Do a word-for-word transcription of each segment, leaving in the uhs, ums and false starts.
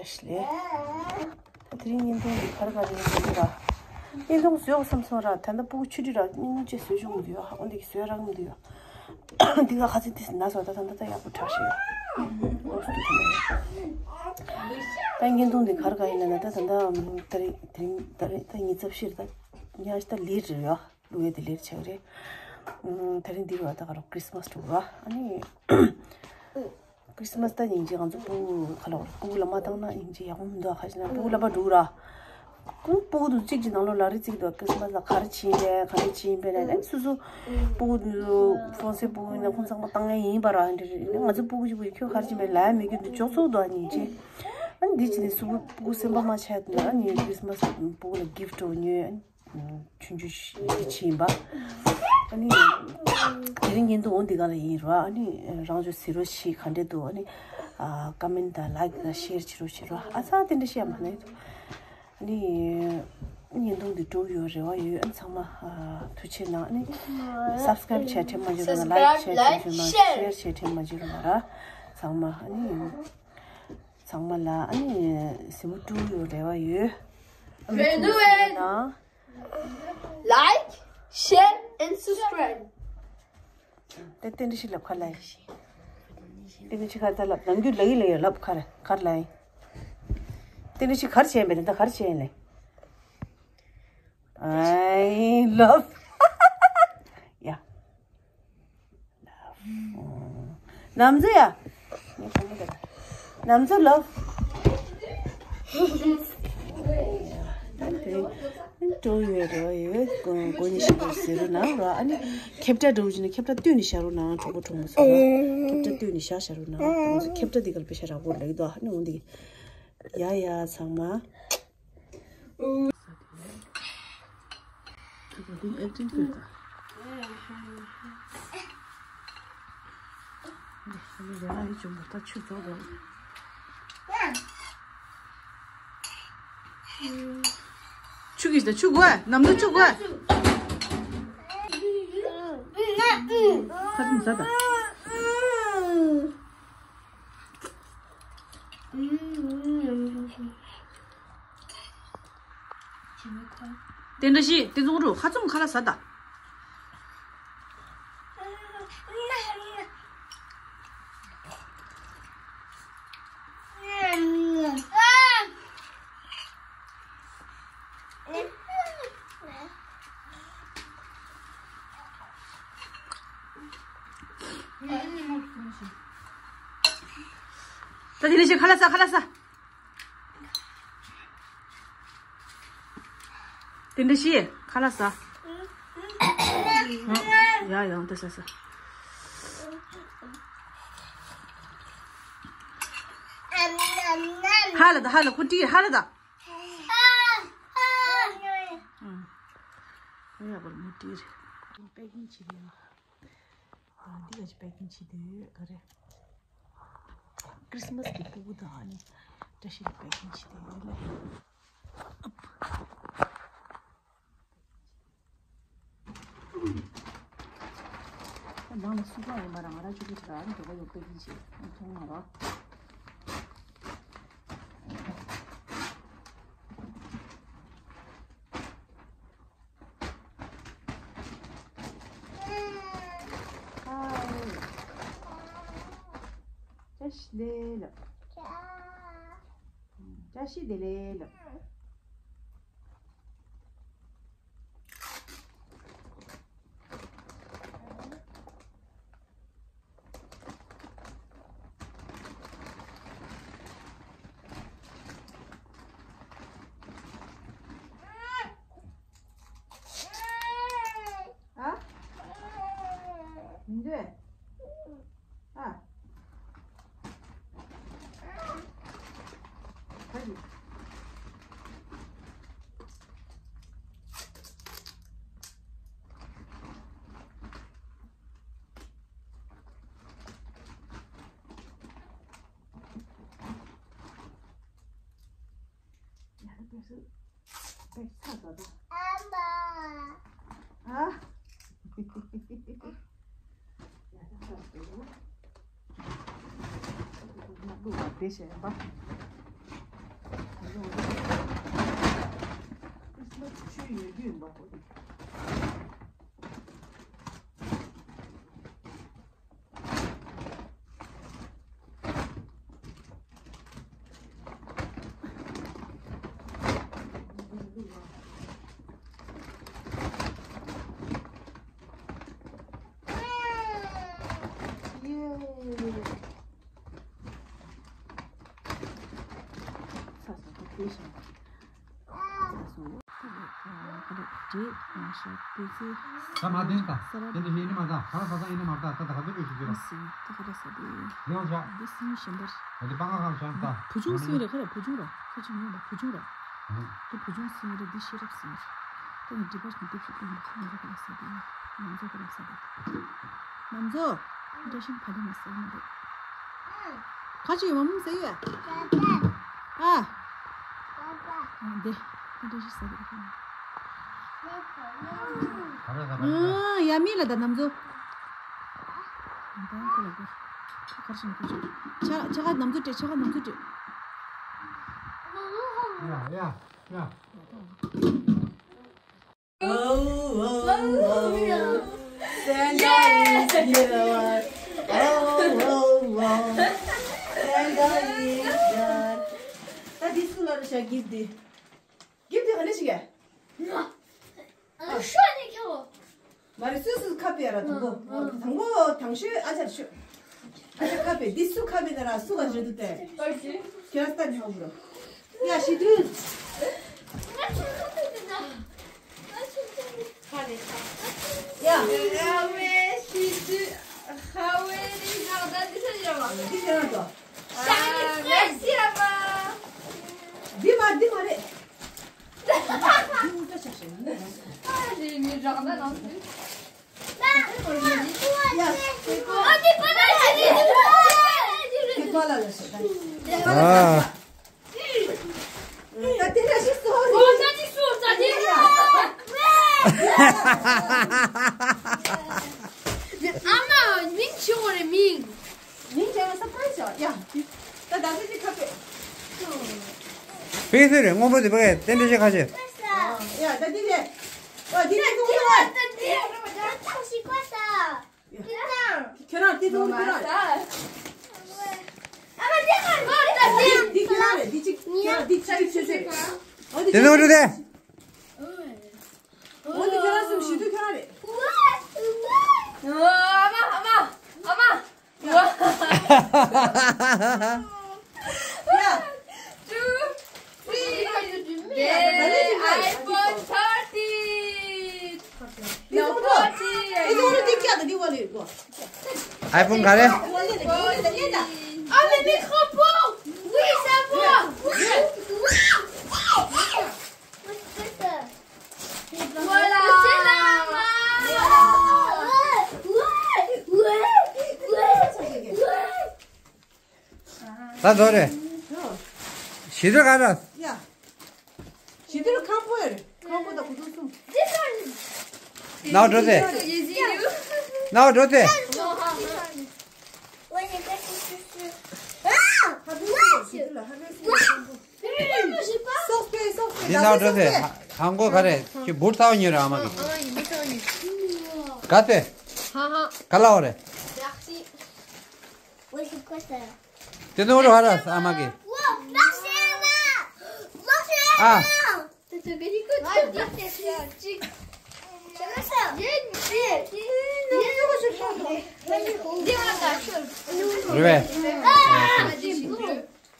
ལས། དེ་རིང་བརྙན་ཐུང་འདི་ག་རེ་ག་རེ་ཡིན་ཟེར་ན། བརྙན་ཐུང་བཟོས་བསམ་སོང་ར། ད་ལྟ་སྤུ་གུ་ཆུང་དུས་ར་བརྙན་ཐུང་ཅིག་བཟོས་ཆོག་གི་འདུག་ཡ། ཧ་གོ། འདི་གི་བཟོས་རག་གི་འདུག་ཡ། འདི་ག་ཁ་ཚིག་དེ་ན་སོ། ད་ད་ད་ད་ཡག་པོ་དྲག་ཤག་ཡ། ད་བརྙན་ཐུང་འདི་ག་རེ་ག་ཡིན་ན་ན། ད་ད་ད་དེ་རིང་དེ་རིང་ད་རིང་ད་ཉི་ཚབ་ཤིག་རེད། ད་ཉི་ཤུ་ད་ལི་རེད་ཡ། བླུག་ཡས་དེ་ལེར་ཆགས་རེད། ཨུམ། དེ་རིང་འདིར་བ་ད་ག་རོ་ཁྲིས་མས་འགྲོ་བ། ཨ་ནི་ཁྲིས་མས་ད་སྙིང་རྗེ། ང་ཚོ་སྤུ་གུ་ཁ་ལོ་སྤུ་གུ་ལ་མ་བཏང་ན་སྙིང་རྗེ་ཡག་པོ་མི་འདུག་ཁ་ཅིག་ན་སྤུ་གུ་ལ་མ་འགྲོ་ར། ཁོང་སྤུ་གུ་དུ་གཅིག་གི་ནང་ལོགས་ལ་རི་གཅིག་འདུག་ཁྲིས་མས་ལ་ག་རེ་བྱིན་པས་ག་རེ་བྱིན་པས་ན། ཨ་ནི་སོ་སོ་སྤུ་གུ་དུ་ཧྥོན་སི་སྤུ་གུ་ཡིན་ན་ཁོང་ཚང་མ་བཏང་ཡས་ཡིན་པ་ར། འདི་རེད། ང་ཚོ་སྤུ་གུ་གཅིག་པུ་ཡིན། ཁྱོད་ག་རེ་བྱིན་པས་ལ་ཡ་མི་རྒྱུ་འདི་འཇོག་ཚོགས་འདུག་སྙིང་རྗེ། ཨ་ནི་འདི་བྱིན་ནས་སོ་སོ་སྤུ་གུ་སེམས་པ་མ་ཆགས་ན། ཨ་ནི་ཁྲིས་མས་སྤུ་གུ་ལ་གིཕ་འདྲ་བོ་ཉོས། ཨ་ནི། ཆུང་ཆུང་ཞིག་ཕྱིན་པ། ཨ་ནི་དེ་རིང་བརྙན་ཐུང་འོ་འདི་ག་ལ་ཡིན་རོ། ཨ་ནི་རང་ཚོ་གཟིགས་རོགས་ཞིག་ག་འདྲས་འདུག་ཨ་ནི་ཨ་ཀོ་མེན་ཊི་དང་ལའིཀ་དང་ཤེར་བྱེད་རོགས་བྱེད་རོགས། ཨ་ཙག་དེ་འདྲ་བཤད་མ་ནས། ཨ་ནི་བརྙན་ཐུང་འདི་འགྲོ་ཡོད་རེ་བ་ཡོད། ཨ་ནི་ཚང་མ་ཨ་ཐུགས་རྗེ་གནང་། ཨ་ནི་སབ་སི་ཀ་རེབ་བྱས་དྲན་མ་བརྗེད་རོགས་གནང་། ལའིཀ་བྱས་དྲན་བརྗེད་མ། ཤེར་བྱས་དྲན་མ་བརྗེད་རོགས་གནང་ར། ཚང་མ་ཨ་ནི་ཚང་མ་ལ་ཨ་ནི་གཟིགས་མོ་འགྲོ་ཡོད་རེ་བ་ཡོད། ཨ་ནི་ཐུགས་རྗེ་གནང་། Like, share and subscribe. ཏན་ཏན་ཞིག་ལབ་ཁ་ལ་ཡིན། ཏན་ཏན་ཞིག་ཁ་ད་ལབ། ནམ་རྒྱུན་ལ་ཡི་ལ་ཡི་ལབ་ཁ་རེ་ཁ་ལ་ཡིན། ཏན་ཏན་ཞིག་གར་བྱས་པས་ད་གར་བྱས་ལེ། I love. ཡ། ནམ་ཚོ་ཡ། ནམ་ཚོ་ལོ། འགྲོ་ཡོད་རེད་ཡོད། གོ་གོ་ནི་ཤི་བར་ཟེར་རོ་ན་ར། ཨ་ནི་ཁེབས་ཀྲ་འགྲོ་བཞིན་ན་ཁེབས་ཀྲ་བཏོན་ནས་བཞག་རོ་ན། གྲོགས་པོ་གྲོགས་མོ་ཚོ་ལ་ཁེབས་ཀྲ་བཏོན་ནས་བཞག་བཞག་རོ་ན། ང་ཚོ་ཁེབས་ཀྲ་འདི་གར་པེ་ཤ་རག་པོ་ལེགས་དོ། ཨ་ནི་འོ་འདི་ཡ་ཡ་ཚང་མ། ཆུ་གིས་ད་ཆུ་དགོས། ནམ་དུ་ཆུ་དགོས། ཁ་ཚུམ་ཟ་ད། དེ་འདྲ་ཞིག་དེ་ཚོ་རུ་ཁ་ཚུམ་ཁ་ལ་ཟ་ད། ད་དེ་འདྲ་ཞིག་ཁ་ལ་ཟ། ཁ་ལ་ཟ། དེ་འདྲ་ཞིག་ཁ་ལ་ཟ། ཡ་ཡང་དེ་ཟ་ཟ། ཧ་ལ་ད། ཧ་ལ་ཁོ་དྲིས་ཧ་ལ་ད། ཡ་བར་མོ་དྲིས་རེད། པེ་ཀིང་བྱེད་དེ་ཡ། འདི་ག་ཅི་པེ་ཀིང་བྱེད་དེ་ཡོད་ག་རེ། ཁྲིས་མས་ཀྱི་སྤུ་གུ་དང་ཨ་ནི་བཀྲ་ཤིས་ཀྱི་པེ་ཀིང་བྱེད་དེ་ཡོད་ལེ། ནང་ལ་སུ་གང་ཡིན་པ་རང་ང་རང་ཆུ་ཁུ་ཆུ་ར་ཨ་ནི་འགྲོ་ག་ཡོད་པེ་ཀིང་བྱེད་མཐོང་མ་ར། བཀྲ་ཤིས་བདེ་ལེགས། བཀྲ་ཤིས་བདེ་ལེགས། ཨ། མི་འདོད། ཨ། ཨ་ཡི། ཡ་ད་པེ་སི་པེ་ཚ་ད་ད། ཨ་མ། ཨ། ཡ་ད་ད་པེ་ཡ། ང་ལུག་ལ་བེ་ཤ་ཡ་པ། ད་མ་བསྟན་ད། དེ་འདྲ་ཞིག་ཡིན་ནི་མ་ད། ག་རེ་ཟ་ས་ཡིན་ནི་མ་ད། ད་ད་ག་ཚོད་ཀྱི་ཞིག་གྱུར་ར། ད་ག་རེ་ཟ་དེ། ཡོང་བཞག་དེ་སྲིན་གཞན་པར། ད་དེ་པང་ཁ་གང་བཞག་ད། བུ་ཆུང་སྲིན་རེད། ག་རེ་བུ་ཆུང་ར། ཁ་ཅིག་ཉོན་པ་བུ་ཆུང་ར། དེ་བུ་ཆུང་སྲིན་རེད། འདི་ཤེས་རབ་སྲིན་རེད། ད་ནི་འདི་པར་ཞིག་འདེབས་ཤིག་ཀུན་ལ་ཁ་ནམ་ཚོ་ག་རེ་ཟ་དེ། ནམ་ཚོ་ག་རེ་ཟ་དེ། ནམ་ཚོ། བཀྲ་ཤིས་ཕ་དེ་མ་ཟ་མ་རེད། ཁ་ཅིག་མ་མུ་ཟེར་ཡ། ཨ། ཨ་འདི། ཨ་འདི་ཞིག་ཟེར་གི་རེད། ཨ་ཡ་མི་ལ་ད་ནམ་ཚོ། ད་ཁོ་ལ་ཁོ། ཁ་ཁར་ཤིང་ཁོ་ཅིག་ཆ་ཆ་ཁ་ནམ་ཚོ་སྤྲད། ཆ་ཁ་ནམ་ཚོ་སྤྲད། ཡ་ཡ་ཡ། Oh, oh, oh, oh. Santa is here. Oh, oh, oh. Santa is here. ད་འདི་སུ་ལ་རེད་ཤག gift འདི། gift འདི་ག་ནས་ཤིག་ཡ། ཨ་ཤོ་ནི་ཁྱོ། མ་རེད། སུ་སུ་ཁ་པེ་ར་དང་པོ། དང་པོ་དང་ཤོས་ཨ་ཅར་ཤོ། ཨ་ཅར་ཁ་པེ། འདི་སུ་ཁ་པེ་ན་ར་སུ་ག་རེད་དུ་ཏེ། ཁྱེད་རང་ལྟ་ནི་ཧོ་བུ་རོ། ཡ་ཤི་དུས། ཡ། འདི་ཁྱེད་རང་ཚོ། འདི་མ་འདི་མ་རེད། འདི་འདྲ་ཆགས་ཤིང་། ཡ། ཁྱེད་ཀོ་ལ་ལ་ཤོད་ད། ཨ། ད་དེ་འདྲ་ཞིག་སོ། ཨོ་ཙ་ཅི་སོ་ཙ་ཅི། ཨ་མ་མིང་ཆེ་བོ་རེད་མིང་། མིང་ཆེ་བོ་སར་པ་རའི་ཛི་བྱ་བ། ཡ། ད་ད་ཚོད་ཅིག་ཁ་པེ། པེ་སི་རེད། སྔོན་པོ་དེ་པེ་དེ་འདྲ་ཞིག་ཁ་ཤས། ཡ་ད་འདི་ནས། ཨ་འདི་ནས་ཐུང་ཐུང་རེད། ཁྱོད་རང་དེ་ཐུང་ཁྱོད་རང་། འདི་ཁྱོད་རང་རེད། འདི་གཅིག་ཁྱོད་རང་། འདི་གཅིག་ཁྱོད་ཁྱོད། འོ་དེ་ཐུང་རེད། འོ་དེ་ཁྱོད་རང་གསུམ་བཞི་དུས་ཁྱོད་རང་རེད། ཨ་མ་ཨ་མ་ཨ་མ། ཡ། Two, three, yeah, iPhone thirteen. Non, fourteen. iPhone ག་རེ། Ah, le micro pour. Oui, ça va. Voilà. ད་འགྲོ་རེད། བྱི་དུར་ག་རེ། ཡ། བྱི་དུར་ཁང་པ་རེད། ཁང་པ་དང་གུ་དུ་གསུམ། ནའོ་འགྲོ་དེ། ནའོ་འགྲོ་དེ། སོགས་པས་སོགས་པས། འདི་ནའོ་འགྲོ་དེ། ཧང་གོ་ག་རེ། ཁྱོད་འབུར་ཚ་བ་ཉོས་རེད་ཨ་མ་གི། ག་དེ། ག་ལ་བ་རེད། དེ་ནོར་བ་ར་ཨ་མ་གི། ཨ། རེད་པས།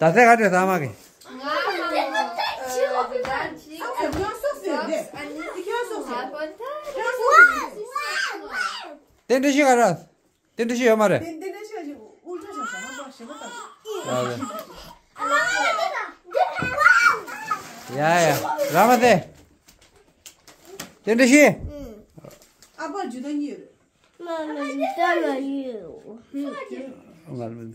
ད་ཚེ་ག་དུས་ཨ་མ་གི། དེ་འདྲ་ཞིག་ག་ར། དེ་འདྲ་ཞིག་ཡོད་མ་རེད། དེ་འདི་འདྲ་ཞིག་ཞིག་ཨུལ་ཏྲ་ཞིག་ཞིག་ཧམ་པ་ཞིག་མ་ད། ཡ་ཡ། ར་མ་དེ། དེ་འདྲ་ཞིག་ཨ་ཕ་ཇུ་ད་གཉིས་ཡོད་རེད། ང་ལ་ཡོད།